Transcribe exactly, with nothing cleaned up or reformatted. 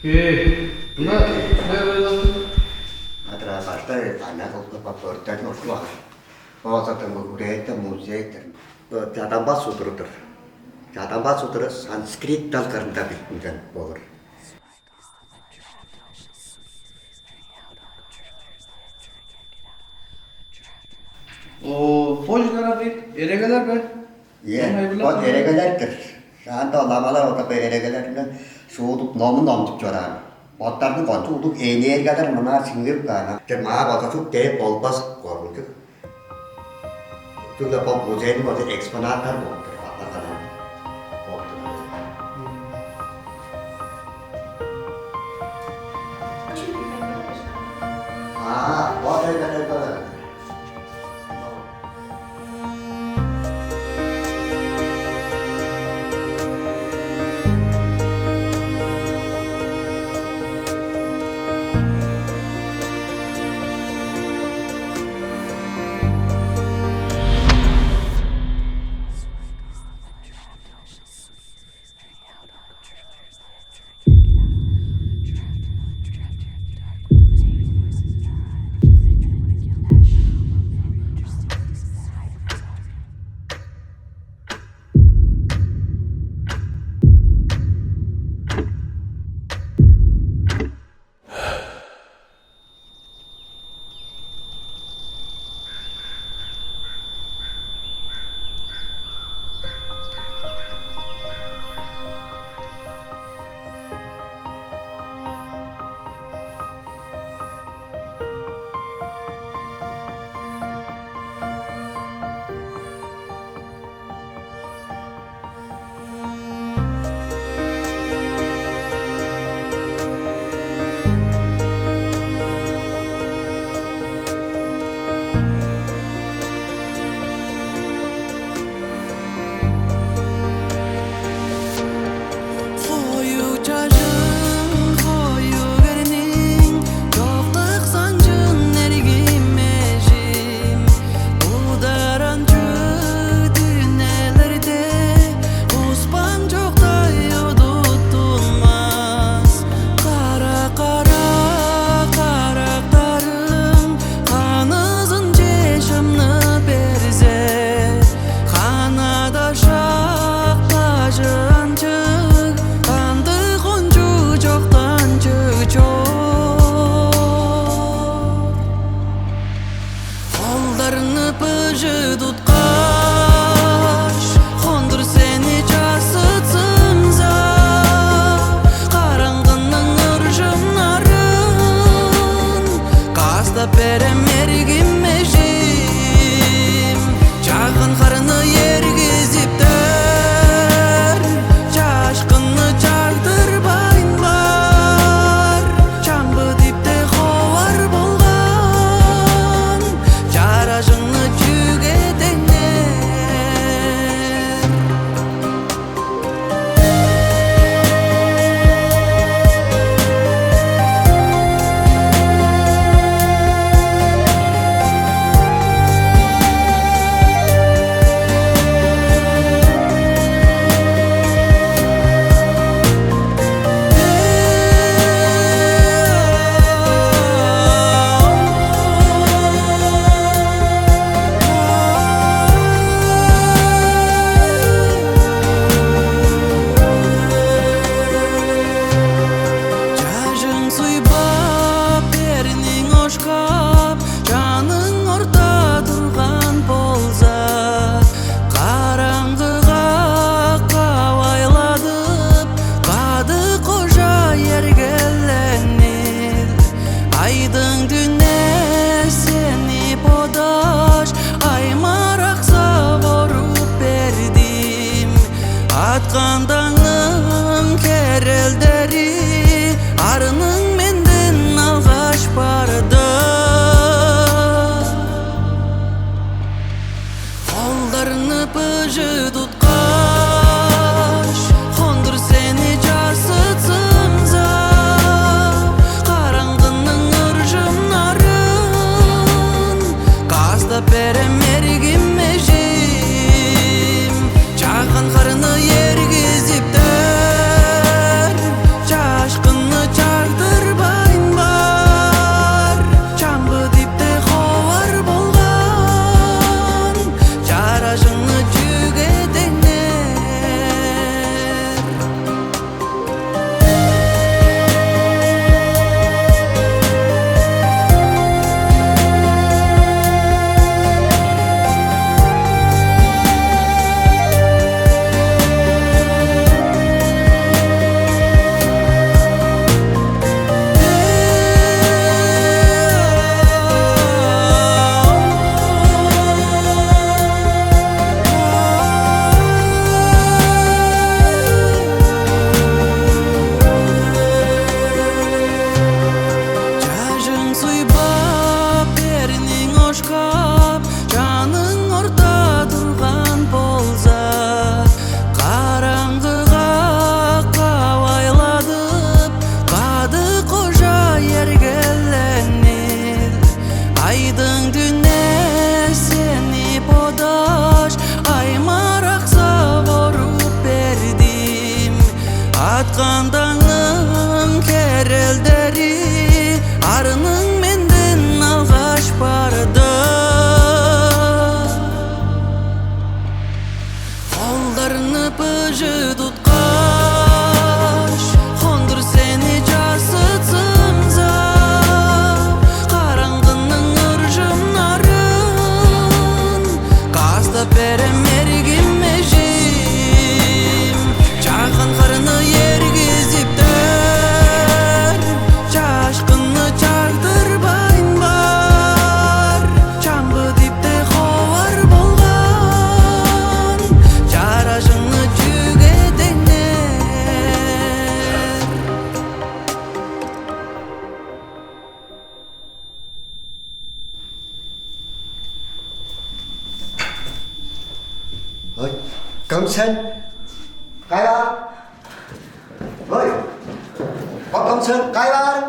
Ээ, мына, мына ойландым. Адыра баштай ана кылып кап бөрттен ошкуп алыр. Оозадан бо хүрээте музейтер. Чадамба судуруdur. Чадамба судуру санскриттал кырында биттинген болур. О, бо чүлер ам эрегелер бе? Ийе, бо эрегелер-дир. Шаанда ол ламалар оларга эрегелеринге шуудуп, номун номчуп чораан. Боттарының кончуг улуг энергиялар мынаар сиңирип каан. Че, маа болза шуут дээп болбас, коргунчуг. Чүгле бо музейниң болза экспонаттары болуп тур, база канаан болуп тур. Аа, бо эрегелер бар. Хою чажың, хою керниң, чоктук санчын эргим эжим. Ударанчыг дүнелерде успан чоктай удуттунмас. Кара-кара карактарың ханызынче шымны берзе, ханада шак бажы ынчыг, кандыг кончуг чок, канчыг чок. Холдарны быжы туткаш, хондур сени чарсытсымза, караңгының ыржымнарын кастап берем, эргим эжим. Чагын хырны эргизиптер, чашкынны чагдырбайн бар. Чамбы дипте ховар болган, чаражыңны чүге деңнер? Чажың суйбап, эрниң ошкап, чаның орта турган болза, караңгыга кавайладып, кады кожа эргеленир. Айдың дүне сени бодаш, аймараксап оруп бердим. Аткан даңның херелдери арының менден алгаш барды. Холдарны быжы туткаш, хондур сени чарсытсымза, караңгының ыржымнарын кастап берем, эргим эжим. Чагын хырны эргизиптер, чашкынны Быжы туткаш, хондур сени чассыцынза, караңгының ыржымнарын кастап берем, эргим эжим. Чагын хырны эргизиптер, чашкынны чагдырбайн бар. Чамгы дипте ховар болган, чаражыңны чүге деңнер? Ой, кым сен? Кайда? Ой, бо кым сен? Кайда барың?